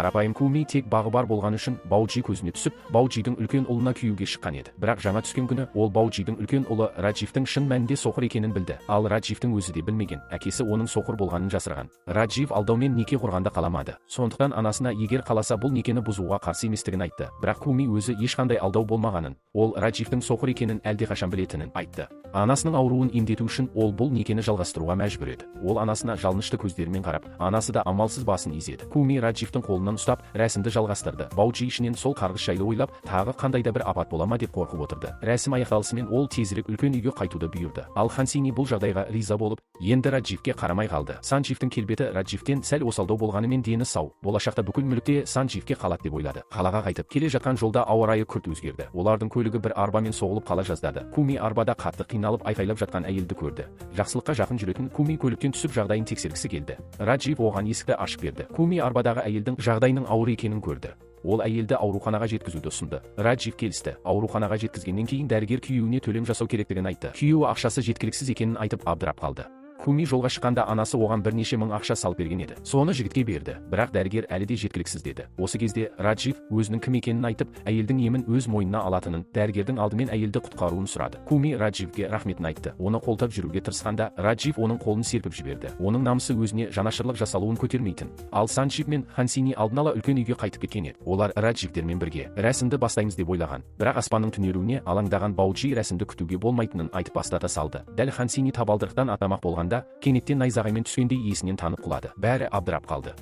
Қарапайым Куми тек бағы бар болғаны үшін Бауджи көзіне түсіп, Бауджидің үлкен ұлына күйеуге шыққан еді. Бірақ жаңа түскен күні ол Бауджидің үлкен ұлы Радживтің шын мәнінде соқыр екенін білді. Ал Радживтің өзі де білмеген, әкесі оның соқыр болғанын жасырған. Раджив алдаумен неке құрғанды қаламады. Сондықтан анасына егер қаласа, бұл некені бұзуға қарсы еместігін айтты. Бірақ Куми өзі ешқандай алдау болмағанын, ол Радживтің соқыр екенін әлдеқашан білетінін айтты. Анасының ауруын емдету үшін ол бұл некені жалғастыруға мәжбүр еді. Ол анасына жалынышты көздерімен қарап, анасы да амалсыз басын изеді. Куми Радживтің қолынан ұстап, рәсімді жалғастырды. Бауджи ішінен сол қарғыс жайлы ойлап, тағы қандай да бір апат бола ма деп қорқып отырды. Рәсім аяқталысымен ол тезірек үлкен үйге қайтуды бұйырды. Ал Хансини бұл жағдайға риза болып, енді Радживке қарамай қалды. Сандживтің келбеті Радживтен сәл осалдау болғанымен, дені сау, болашақта бүкіл мүлікте Сандживке қалады деп ойлады. Қалаға қайтып келе жатқан жолда ауа райы күрт өзгерді. Олардың көлігі бір арбамен соғылып қала жаздады. Куми арбада қатты қиналып айқайлап жатқан әйелді көрді. Жақсылыққа жақын жүретін Куми көліктен түсіп, жағдайын тексергісі келді. Раджив оған есікті ашып берді. Куми арбадағы әйелдің жағдайының ауыр екенін көрді. Ол әйелді ауруханаға жеткізуді ұсынды. Раджив келісті. Ауруханаға жеткізгеннен кейін дәрігер күйеуіне төлем жасау керектігін айтты. Күйеуі ақшасы жеткіліксіз екенін айтып, абдырап қалды. Куми жолға шыққанда анасы оған бірнеше мың ақша салып берген еді. Соны жігітке берді. Бірақ дәрігер әлі де жеткіліксіз деді. Осы кезде Раджив өзінің кім екенін айтып, әйелдің емін өз мойнына алатынын, дәрігердің алдымен әйелді құтқаруын сұрады. Куми Радживке рахметін айтты. Оны қолдап жүруге тырысқанда, Раджив оның қолын серпіп жіберді. Оның намысы өзіне жанашырлық жасалуын көтермейтін. Ал Санджив мен Хансини алдын ала үлкен үйге қайтып кеткен еді. Олар Радживтермен бірге рәсімді бастаймыз деп ойлаған. Бірақ аспанның түнеруіне алаңдаған Бауджи рәсімді күтуге болмайтынын айтып, бастата салды. Дәл Хансини табалдырықтан аттамақ болғанда, кенеттен найзағаймен түскендей есінен танып құлады. Бәрі абдырап қалды.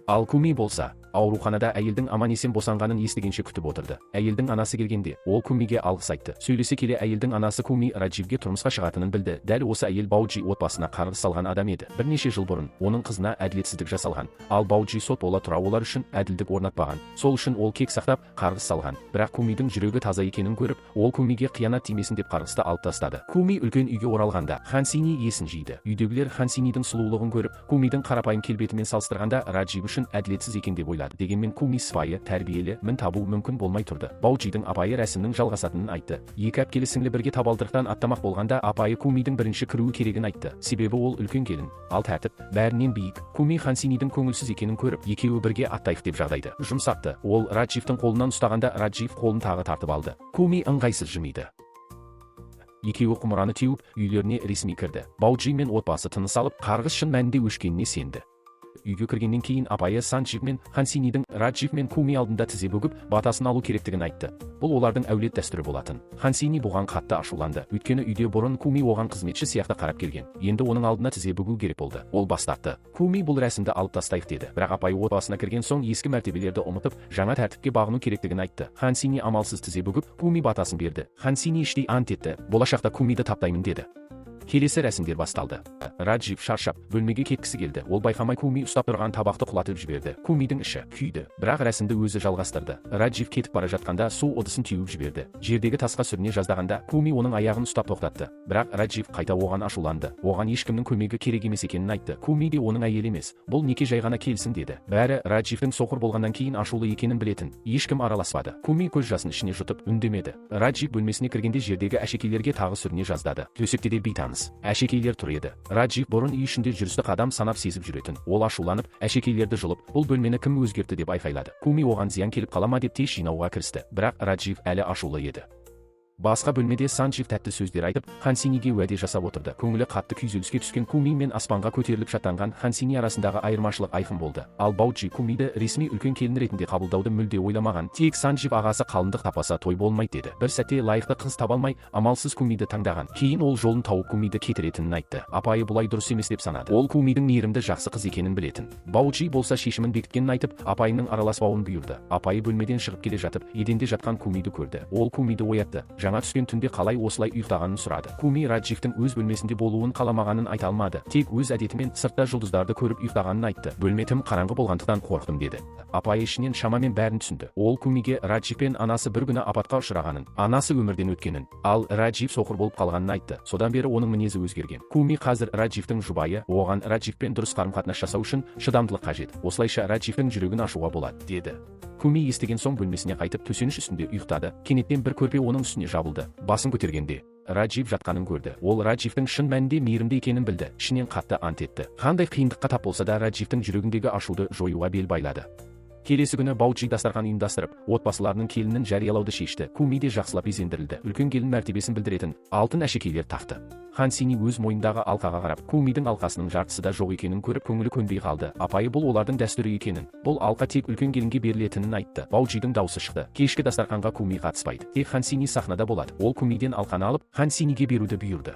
Ал Куми болса, ауруханада әйелдің аман-есен босанғанын естігенше күтіп отырды. Әйелдің анасы келгенде, ол Кумиге алғыс айтты. Сөйлесе келе әйелдің анасы Куми Радживге тұрмысқа шығатынын білді. Дәл осы әйел Бауджи отбасына қарғыс салған адам еді. Бірнеше жыл бұрын оның қызына әділетсіздік жасалған. Ал Бауджи сот бола тұра олар үшін әділдік орнатпаған. Сол үшін ол кек сақтап, қарғыс салған. Бірақ Кумидің жүрегі таза екенін көріп, ол Кумиге қиянат тимесін деп қарғысты алып тастады. Куми үлкен үйге оралғанда, Хансини есін жиды. Үйдегілер Хансинидің сұлулығын көріп, Кумидің қарапайым келбетімен салыстырғанда Раджив үшін әділетсіз екен деп ойлады. Дегенмен Куми сыпайы, тәрбиелі, мін табу мүмкін болмай тұрды. Бауджидің апайы рәсімнің жалғасатынын айтты. Екі әпкелі сіңлі бірге табалдырықтан аттамақ болғанда, апайы Кумидің бірінші кіруі керегін айтты. Себебі ол үлкен келін, ал тәртіп бәрінен биік. Куми Хансинидің көңілсіз екенін көріп, екеуі бірге аттайық деп жағдайды жұмсартты. Ол Радживтің қолынан ұстағанда, Раджив қолын тағы тартып алды. Куми ыңғайсыз жымиды. Екеуі құмыраны теуіп, үйлеріне ресми кірді. Бауджи мен отбасы тыныс алып, қарғыс шын мәнінде өшкеніне сенді. Үйге кіргеннен кейін апайы Санджив мен Хансинидің Раджив мен Куми алдында тізе бүгіп, батасын алу керектігін айтты. Бұл олардың әулет дәстүрі болатын. Хансини бұған қатты ашуланды, өйткені үйде бұрын Куми оған қызметші сияқты қарап келген. Енді оның алдына тізе бүгу керек болды. Ол бас тартты. Куми бұл рәсімді алып тастайық деді. Бірақ апайы отбасына кірген соң ескі мәртебелерді ұмытып, жаңа тәртіпке бағыну керектігін айтты. Хансини амалсыз тізе бүгіп, Куми батасын берді. Хансини іштей ант етті: болашақта Кумиді таптаймын деді. Келесі рәсімдер басталды. Раджив шаршап, бөлмеге кеткісі келді. Ол байқамай Куми ұстап тұрған табақты құлатып жіберді. Кумидің іші күйді, бірақ рәсімді өзі жалғастырды. Раджив кетіп бара жатқанда су ыдысын теуіп жіберді. Жердегі тасқа сүріне жаздағанда, Куми оның аяғын ұстап тоқтатты. Бірақ Раджив қайта оған ашуланды. Оған ешкімнің көмегі керек емес екенін айтты. Куми де оның әйелі емес, бұл неке жай ғана келісім деді. Бәрі Радживтің соқыр болғаннан кейін ашулы екенін білетін. Ешкім араласпады. Куми көз жасын ішіне жұтып, үндемеді. Раджив бөлмесіне кіргенде жердегі әшекейлерге тағы сүріне жаздады. Төсекте де бейтаныс әшекейлер тұр еді. Раджив бұрын үй ішінде жүрісті қадам санап сезіп жүретін. Ол ашуланып, әшекейлерді жұлып, бұл бөлмені кім өзгертті деп айқайлады. Куми оған зиян келіп қала ма деп тез жинауға кірісті. Бірақ Раджив әлі ашулы еді. Басқа бөлмеде Санджив тәтті сөздер айтып, Хансиниге уәде жасап отырды. Көңілі қатты күйзеліске түскен Куми мен аспанға көтеріліп шаттанған Хансини арасындағы айырмашылық айқын болды. Ал Бауджи Кумиді ресми үлкен келін ретінде қабылдауды мүлде ойламаған. Тек Санджив ағасы қалыңдық таппаса, той болмайды деді. Бір сәтте лайықты қыз таба алмай, амалсыз Кумиді таңдаған. Кейін ол жолын тауып, Кумиді кетіретінін айтты. Апайы бұлай дұрыс емес деп санады. Ол Кумидің мейірімді, жақсы қыз екенін білетін. Бауджи болса шешімін бекіткенін айтып, апайының араласпауын бұйырды. Апайы бөлмеден шығып келе жатып, еденде жатқан Кумиді көрді. Ол Кумиді оятты. Жаңа түскен түнде қалай осылай ұйықтағанын сұрады. Куми Радживтің өз бөлмесінде болуын қаламағанын айта алмады. Тек өз әдетімен сыртта жұлдыздарды көріп ұйықтағанын айтты. Бөлме тым қараңғы болғандықтан қорықтым деді. Апайы ішінен шамамен бәрін түсінді. Ол Кумиге Раджив пен анасы бір күні апатқа ұшырағанын, анасы өмірден өткенін, ал Раджив соқыр болып қалғанын айтты. Содан бері оның мінезі өзгерген. Куми қазір Радживтің жұбайы, оған Радживпен дұрыс қарым-қатынас жасау үшін шыдамдылық қажет. Осылайша Радживтің жүрегін ашуға болады, деді. Куми естіген соң бөлмесіне қайтып, төсеніш үстінде ұйықтады. Кенеттен бір көрпе оның үстіне жабылды. Басын көтергенде Раджив жатқанын көрді. Ол Радживтің шын мәнінде мейірімді екенін білді, ішінен қатты ант етті. Қандай қиындыққа тап болса да, Радживтің жүрегіндегі ашуды жоюға бел байлады. Келесі күні Бауджи дастархан ұйымдастырып, отбасыларының келінін жариялауды шешті. Куми де жақсылап безендірілді. Үлкен келін мәртебесін білдіретін алтын әшекейлер тақты. Хансини өз мойнындағы алқаға қарап, Кумидің алқасының жартысы да жоқ екенін көріп, көңілі көнбей қалды. Апайы бұл олардың дәстүрі екенін, бұл алқа тек үлкен келінге берілетінін айтты. Бауджидің даусы шықты. Кешкі дастарханға Куми қатыспайды. Тек Хансини сахнада болады. Ол Кумиден алқаны алып, Хансиниге беруді бұйырды.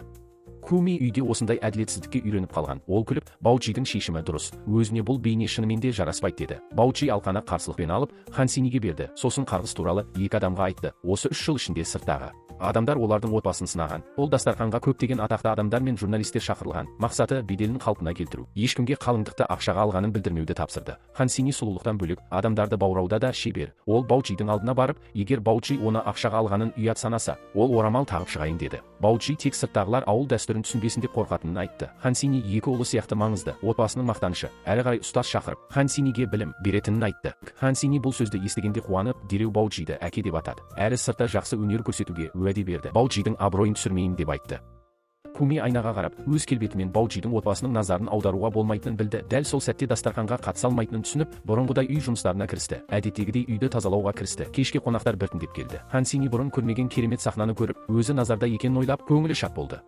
Куми үйде осындай әділетсіздікке үйреніп қалған. Ол күліп, Бауджидің шешімі дұрыс. Өзіне бұл бейне шынымен де жараспайды деді. Бауджи алқаны қарсылықпен алып, Хансиниге берді. Сосын қарғыс туралы екі адамға айтты. Осы 3 жыл ішінде сырттағы адамдар олардың отбасын сынаған. Ол дастарханға көптеген атақты адамдар мен журналистер шақырылған. Мақсаты — беделін қалпына келтіру. Ешкімге қалыңдықты ақшаға алғанын білдірмеуді тапсырды. Хансини сұлулықтан бөлек, адамдарды баурауда да шебер. Ол Бауджидің алдына барып, егер Бауджи оны ақшаға алғанын ұят санаса, ол орамал тағып шығайын деді. Бауджи тек сырттағылар ауыл дәстүрін түсінбесін деп қорқатынын айтты. Хансини екі ұлы сияқты маңызды, отбасының мақтанышы. Әрі қарай ұстаз шақырып, Хансиниге білім беретінін айтты. Хансини бұл сөзді естігенде қуанып, дереу Бауджиді әке деп атады. Әрі сыртта жақсы өнер көрсетуге уәде берді. Бауджидің абыройын түсірмеймін деп айтты. Куми айнаға қарап, өз келбетімен Бауджидің отбасының назарын аударуға болмайтынын білді. Дәл сол сәтте дастарханға қатыса алмайтынын түсініп, бұрынғыдай үй жұмыстарына кірісті. Әдеттегідей үйді тазалауға кірісті. Кешке қонақтар біртіндеп келді. Хансини бұрын көрмеген керемет сахнаны көріп, өзі назарда екенін ойлап, көңілі шат болды.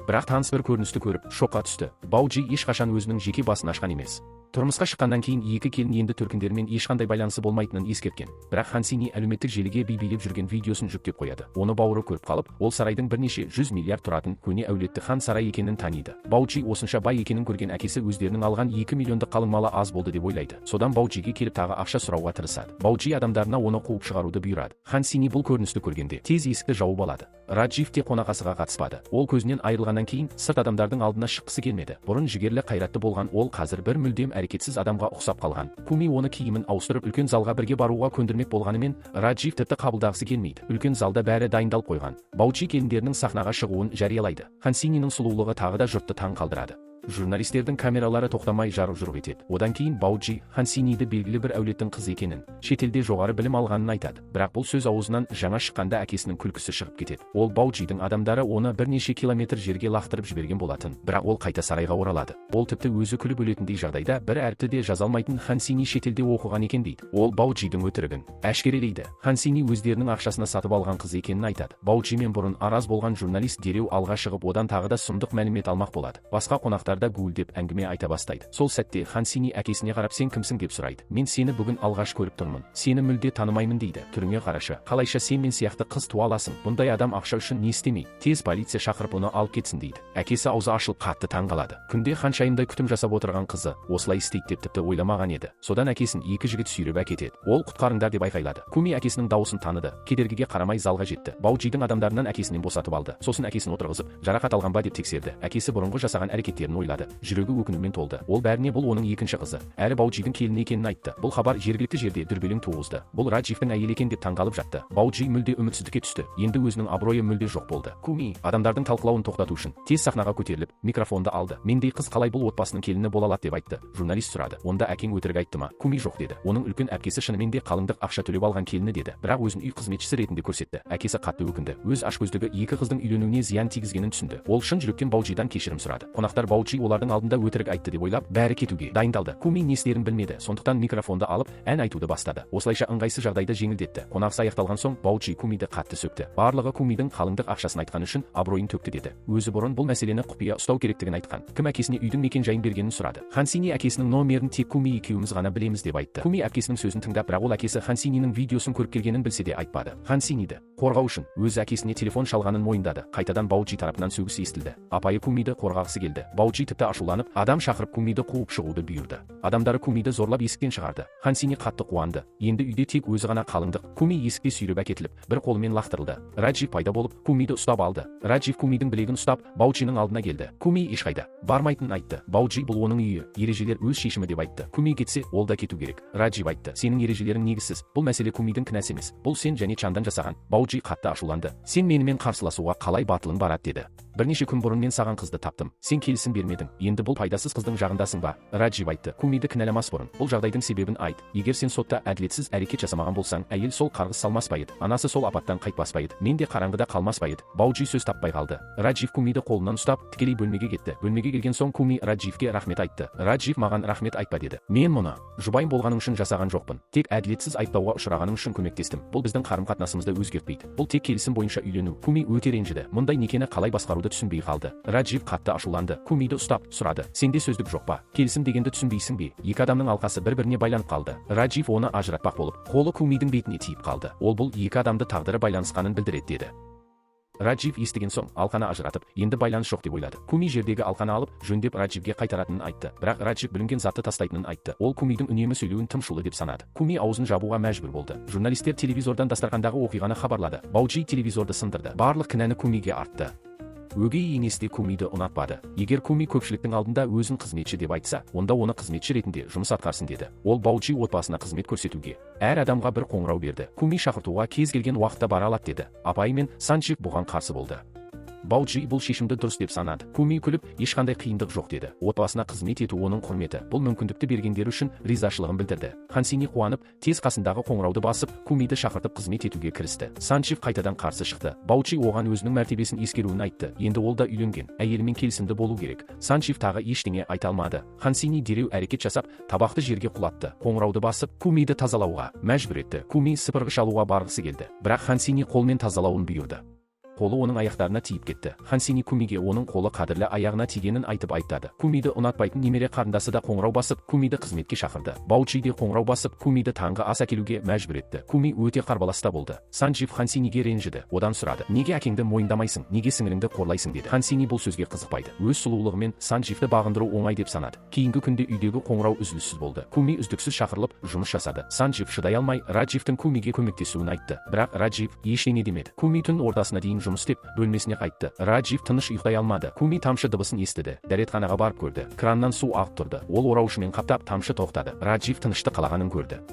Бірақ таныс бір көріністі көріп, шокқа түсті. Бауджи ешқашан өзінің жеке басын ашқан емес. Тұрмысқа шыққаннан кейін екі келін енді төркіндерімен ешқандай байланысы болмайтынын ескерткен. Бірақ Хансини әлеуметтік желіге би билеп жүрген видеосын жүктеп қояды. Оны бауыры көріп қалып, ол сарайдың бірнеше жүз миллиард тұратын көне әулетті хан сарай екенін таниды. Бауджи осынша бай екенін көрген әкесі өздерінің алған 2 миллиондық қалың малы аз болды деп ойлайды. Содан Бауджиге келіп, тағы ақша сұрауға тырысады. Бауджи адамдарына оны қуып шығаруды бұйырады. Хансини бұл көріністі көргенде тез есікті жауып алады. Раджив те қонақасыға қатыспады. Ол көзінен айырылғаннан кейін сырт адамдардың алдына шыққысы келмеді. Бұрын жігерлі, қайратты болған ол қазір бір мүлдем әрекетсіз адамға ұқсап қалған. Куми оны киімін ауыстырып, үлкен залға бірге баруға көндірмек болғанымен, Раджив тіпті қабылдағысы келмейді. Үлкен залда бәрі дайындалып қойған. Бауджи келіндерінің сахнаға шығуын жариялайды. Хансинінің сұлулығы тағы да жұртты таң қалдырады. Журналистердің камералары тоқтамай жарқ-жұрқ етеді. Одан кейін Бауджи Хансиниді белгілі бір әулеттің қызы екенін, шетелде жоғары білім алғанын айтады. Бірақ бұл сөз аузынан жаңа шыққанда әкесінің күлкісі шығып кетеді. Ол Бауджидің адамдары оны бірнеше километр жерге лақтырып жіберген болатын. Бірақ ол қайта сарайға оралады. Ол тіпті өзі күліп өлетіндей жағдайда бір әріпті де жаза алмайтын Хансини шетелде оқыған екен дейді. Ол Бауджидің өтірігін әшкерелейді. Хансини өздерінің ақшасына сатып алған қыз екенін айтады. Бауджимен бұрын араз болған журналист дереу алға шығып, одан тағы да сұмдық мәлімет алмақ болады. Басқа қонақтар да гуілдеп әңгіме айта бастайды. Сол сәтте Хансини әкесіне қарап, «Сен кімсің?» деп сұрайды. «Мен сені бүгін алғаш көріп тұрмын. Сені мүлде танымаймын», — дейді. «Түріңе қарашы. Қалайша сен мен сияқты қыз туа аласың? Бұндай адам ақша үшін не істемейді? Тез полиция шақырып, оны алып кетсін», — дейді. Әкесі аузы ашылып, қатты таң қалады. Күнде ханшайымдай күтім жасап отырған қызы осылай істейді деп тіпті ойламаған еді. Содан әкесін екі жігіт сүйреп әкетеді. Ол «Құтқарыңдар!» деп айқайлады. Куми әкесінің дауысын таныды. Кедергіге қарамай залға жетті. Бауджидің адамдарынан әкесінен босатып алды. Сосын әкесін отырғызып, жарақат алған ба деп тексерді. Әкесі бұрынғы жасаған әрекеттерін ойлады. Жүрегі өкінумен толды. Ол бәріне бұл оның екінші қызы, әрі Бауджидің келіні екенін айтты. Бұл хабар жергілікті жерде дүрбелең туғызды. Бұл Радживтің әйелі екен деп таңғалып жатты. Бауджи мүлде үмітсіздікке түсті. Енді өзінің абыройы мүлде жоқ болды. Куми адамдардың талқылауын тоқтату үшін тез сахнаға көтеріліп, микрофонды алды. «Мендей қыз қалай бұл отбасының келіні бола алады?» — деп айтты. Журналист сұрады: «Онда әкең өтірік айтты ма?» Куми «Жоқ» деді. Оның үлкен әпкесі шынымен де қалыңдық ақша төлеп алған келіні деді, бірақ өзін үй қызметшісі ретінде көрсетті. Әкесі қатты өкінді. Өз ашкөздігі екі қыздың үйленуіне зиян тигізгенін түсінді. Ол шын жүректен Бауджидан кешірім сұрады. Қонақтар Бауджи олардың алдында өтірік айтты деп ойлап, бәрі кетуге дайындалды. Куми не істерін білмеді. Сондықтан микрофонды алып, ән айтуды бастады. Осылайша ыңғайсыз жағдайды жеңілдетті. Қонақасы аяқталған соң Бауджи Кумиді қатты сөкті. Барлығы Кумидің қалыңдық ақшасын айтқаны үшін абыройын төкті деді. Өзі бұрын бұл мәселені құпия ұстау керектігін айтқан. Кім әкесіне үйдің мекен жайын бергенін сұрады. Хансини әкесінің номерін тек Куми екеуміз ғана білеміз деп айтты. Куми әпкесінің сөзін тыңдап, бірақ ол әкесі Хансинінің видеосын көріп келгенін білсе де, айтпады. Хансиниді қорғау үшін өз әкесіне телефон шалғанын мойындады. Қайтадан Бауджи тарапынан сөгіс естілді. Апайы Кумиді қорғағысы келді. Бауджи тіпті ашуланып, адам шақырып, Кумиді қуып шығуды бұйырды. Адамдары Кумиді зорлап есіктен шығарды. Хансини қатты қуанды. Енді үйде тек өзі ғана қалыңдық. Куми есікке сүйреп әкетіліп, бір қолымен лақтырылды. Раджив пайда болып, Кумиді ұстап алды. Раджив Кумидің білегін ұстап, Бауджиның алдына келді. Куми ешқайда бармайтынын айтты. Бауджи бұл оның үйі, ережелер өз шешімі деп айтты. Куми кетсе, ол да кету керек. Раджив айтты: «Сенің ережелерің негізсіз. Бұл мәселе Кумидің кінәсі емес. Бұл сен және Чандан жасаған». Бауджи қатты ашуланды. «Сен менімен қарсыласуға қалай батылың барады?» — деді. «Бірнеше күн бұрын мен саған қызды таптым. Сен келісім бермедің. бермедің. Енді бұл пайдасыз қыздың жағындасың ба? Раджив айтты: Кумиді кінәламас бұрын бұл жағдайдың себебін айт. Егер сен сотта әділетсіз әрекет жасамаған болсаң, әйел сол қарғыс салмас па еді? Анасы сол апаттан қайтпас па еді? Мен де қараңғыда қалмас па еді? Бауджи сөз таппай қалды. Раджив Кумиді қолынан ұстап, тікелей бөлмеге кетті. Бөлмеге келген соң Куми Радживке рахмет айтты. Раджив: «Маған рахмет айтпа», – деді. «Мен мұны жұбайым болғаның үшін жасаған жоқпын. Тек әділетсіз айыптауға ұшырағаның үшін көмектестім. Бұл біздің қарым қатынасымызды өзгертпейді. Бұл тек келісім бойынша үйлену». Куми өте ренжіді. Мұндай некені қалай басқаруды түсінбей қалды. Раджив қатты ашуланды. Кумиді ұстап, сұрады: «Сенде сөздік жоқ па? Келісім дегенді түсінбейсің бе? Екі адамның алқасы бір біріне байланып қалды». Раджив оны ажыратпақ болып, қолы Кумидің бетіне тиіп қалды. Ол: «Бұл екі адамды тағдыры байланысқанын білдіреді», – деді. Раджив естіген соң, алқаны ажыратып, енді байланыс жоқ деп ойлады. Куми жердегі алқаны алып, жөндеп, Радживге қайтаратынын айтты. Бірақ Раджив бүлінген затты тастайтынын айтты. Ол Кумидің үнемі сөйлеуін тым шулы деп санады. Куми аузын жабуға мәжбүр болды. Журналистер телевизордан дастархандағы оқиғаны хабарлады. Бауджи телевизорды сындырды. Барлық кінәні Кумиге артты. Өгей енесі де Кумиді ұнатпады. Егер Куми көпшіліктің алдында өзін қызметші деп айтса, онда оны қызметші ретінде жұмыс атқарсын деді. Ол Бауджи отбасына қызмет көрсетуге әр адамға бір қоңырау берді. Куми шақыртуға кез келген уақытта бара алады деді. Апайы мен Санджив бұған қарсы болды. Бауджи бұл шешімді дұрыс деп санады. Куми күліп, ешқандай қиындық жоқ деді. Отбасына қызмет ету оның құрметі. Бұл мүмкіндікті бергендері үшін ризашылығын білдірді. Хансини қуанып, тез қасындағы қоңырауды басып, Кумиді шақыртып, қызмет етуге кірісті. Санчив қайтадан қарсы шықты. Бауджи оған өзінің мәртебесін ескеруін айтты. Енді ол да үйленген, әйелімен келісімді болу керек. Санчив тағы ештеңе айта алмады. Хансини дереу әрекет жасап, табақты жерге құлатты. Қоңырауды басып, Кумиді тазалауға мәжбүр етті. Куми сыпырғыш алуға барғысы келді, бірақ Хансини қолмен тазалауын бұйырды. Қолы оның аяқтарына тиіп кетті. Хансини Кумиге оның қолы қадірлі аяғына тигенін айтып айыптады. Кумиді ұнатпайтын немере қарындасы да қоңырау басып, Кумиді қызметке шақырды. Бауджи де қоңырау басып, Кумиді таңғы ас әкелуге мәжбүр етті. Куми өте қарбаласта болды. Санджив Хансиниге ренжіді. Одан сұрады: «Неге әкеңді мойындамайсың? Неге сіңіліңді қорлайсың?» – деді. Хансини бұл сөзге қызықпайды. Өз сұлулығымен Сандживті бағындыру оңай деп санады. Кейінгі күнде үйдегі қоңырау үзіліссіз болды. Куми үздіксіз шақырылып, жұмыс жасады. Санджив шыдай алмай, Радживтің Кумиге көмектесуін айтты. Бірақ Раджив ештеңе демеді. Куми түн ортасына дейін жұмыс істеп, бөлмесіне қайтты. Раджив тыныш ұйықтай алмады. Куми тамшы дыбысын естіді. Дәретханаға барып көрді. Краннан су ағып тұрды. Ол ораушымен қаптап, тамшы тоқтады. Раджив тыныштық қалағанын көрді.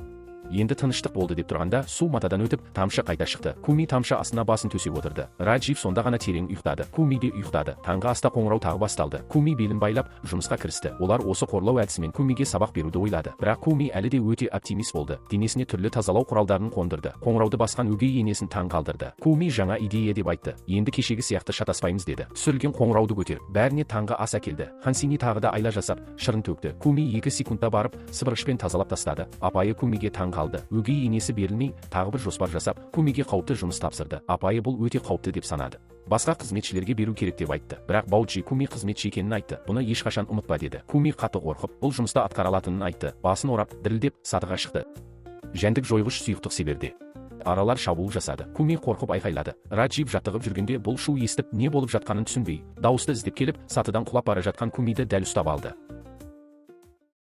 Енді тыныштық болды деп тұрғанда, су матадан өтіп, тамшы қайта шықты. Куми тамшы астына басын төсеп отырды. Раджив сонда ғана терең ұйықтады. Куми де ұйықтады. Таңғы аста қоңырау тағы басталды. Куми белін байлап, жұмысқа кірісті. Олар осы қорлау әдісімен Кумиге сабақ беруді ойлады. Бірақ Куми әлі де өте оптимист болды. Денесіне түрлі тазалау құралдарын қондырды. Қоңырауды басқан өгей енесін таң қалдырды. Куми жаңа идея деп айтты. Енді кешегі сияқты шатаспаймыз деді. Түсірілген қоңырауды көтеріп, бәріне таңғы ас әкелді. Хансини тағы да айла жасап, шырын төкті. Куми 2 секундта барып, сыпырғышпен тазалап тастады. Апайы Кумиге таң қалды. Өгей енесі берілмей, тағы бір жоспар жасап, Кумиге қауіпті жұмыс тапсырды. Апайы бұл өте қауіпті деп санады. Басқа қызметшілерге беру керек деп айтты. Бірақ Бауджи Куми қызметші екенін айтты. «Бұны ешқашан ұмытпа», – деді. Куми қатты қорқып, бұл жұмысты атқара алатынын айтты. Басын орап, дірілдеп, сатыға шықты. Жәндік жойғыш сұйықтық себерде аралар шабуыл жасады. Куми қорқып айқайлады. Раджив жаттығып жүргенде бұл шу естіп, не болып жатқанын түсінбей, дауысты іздеп келіп, сатыдан құлап бара жатқан Кумиді дәл ұстап алды.